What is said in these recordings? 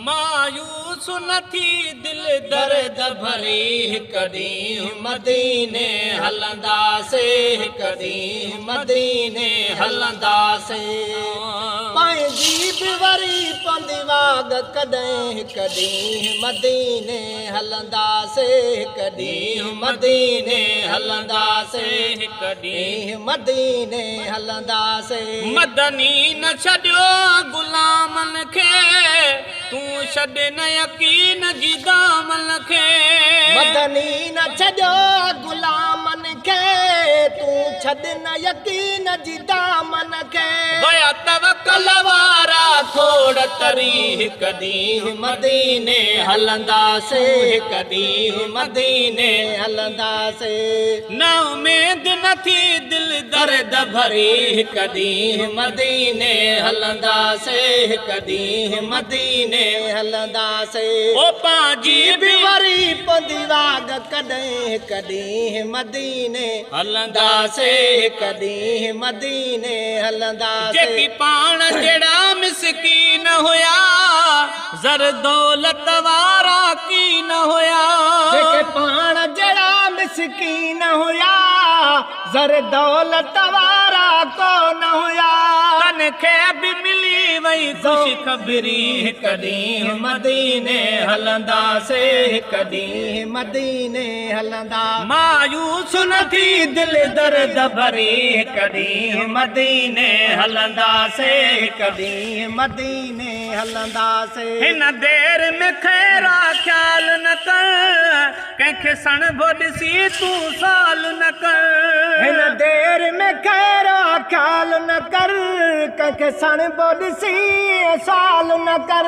مايوس نه ٿي دل درد ڀري، هڪ ڏينهن مديني هلنداسين، هڪ ڏينهن مديني هلنداسين. پنهنجي به وري پوندي واڳ ڪڏهن، هڪ ڏينهن مديني هلنداسين، هڪ ڏينهن مديني هلنداسين، هڪ ڏينهن مديني هلنداسين. مدني نه ڇڏيو غلامن کي، تون ڇڏ نه يقين جي دامن کي. مدني نه ڇڏيو غلامن کي، تون ڇڏ نه يقين جي دامن کي. ويا توڪل وارا کوڙ تري، هڪ ڏينهن مديني هلنداسين، هڪ ڏينهن مديني هلنداسين. نه اميد نه ٿي دل درد ڀري، هڪ ڏينهن مديني هلنداسين، هڪ ڏينهن مديني هلنداسين. او پنهنجي به وري پوندي واڳ ڪڏهن، هڪ ڏينهن مديني هلنداسين، هڪ ڏينهن مديني هلنداسين. جيڪي پاڻ جهڙا مسڪين هيا، زر دولت وارا ڪي نه هيا. جيڪي پاڻ جهڙا مسڪين هيا، زر دولت وارا ڪو نه هيا. تن کي به ملي وئي خوش خبري، هڪ ڏينهن مديني هلنداسين، هڪ ڏينهن مديني هلندا. مايوس نه ٿي دل درد ڀري، هڪ ڏينهن مديني هلنداسين، هڪ ڏينهن مديني هلنداسين. هن دير ۾ خيرا خيال نه ڪر، ڪنهن کي سڻڀو ڏسي تون سال نه ڪر. هن دير ۾ خيرا خيال نه ڪر، ڪنهن کي سڻڀو ڏسي سال نه ڪر.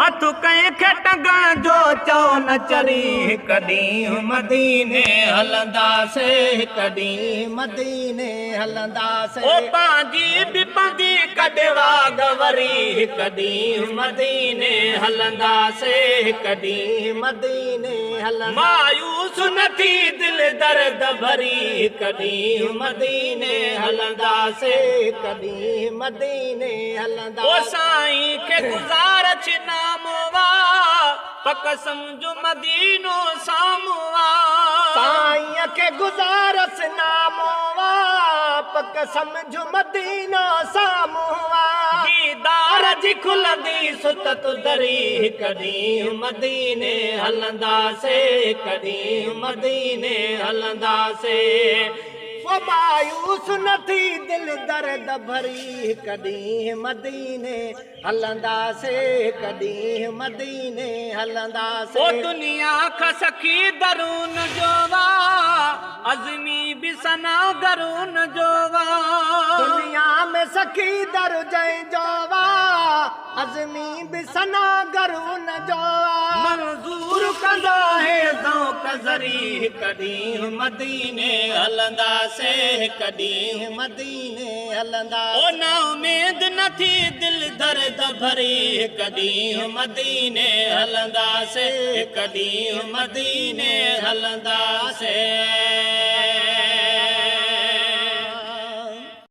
هٿ ڪنهن کي ٽنگڻ جو چئو نه چري، هڪ ڏينهن مديني هلنداسين، هڪ ڏينهن مديني هلنداسين. او پنهنجي به پوندي ڪڏهن واڳ وري، هڪ ڏينهن مديني هلنداسين، هڪ ڏينهن مديني هلندا. مايوس نه ٿي دل درد ڀري، هڪ ڏينهن مديني هلنداسين، هڪ ڏينهن مديني هلندا. او سائين کي گذارش نامو آ، پڪ سمجهه مدينو سامهون آ. سائين کي گذارش نامو آ، پڪ سمجهه مدينو سامهون آ. ديدار جي کلندي ستت دري، هڪ ڏينهن مديني هلنداسين، هڪ ڏينهن مديني هلنداسين. مايوس نه ٿي دل درد ڀري، هڪ ڏينهن مديني هلنداسين، هڪ ڏينهن مديني هلنداسين. او دنيا کان سخي درون جو آ، عزمي به ثنا گرون جو آ. دنيا ۾ سخي در جنهن جو آ، عزمي به ثنا گرون جو آ. منظور ڪندا آهي ذوق زري، هڪ ڏينهن مديني هلنداسين، هڪ ڏينهن مديني هلندا. او نه اميد نه ٿي دل درد ڀري، هڪ ڏينهن مديني هلنداسين، هڪ ڏينهن مديني هلنداسين.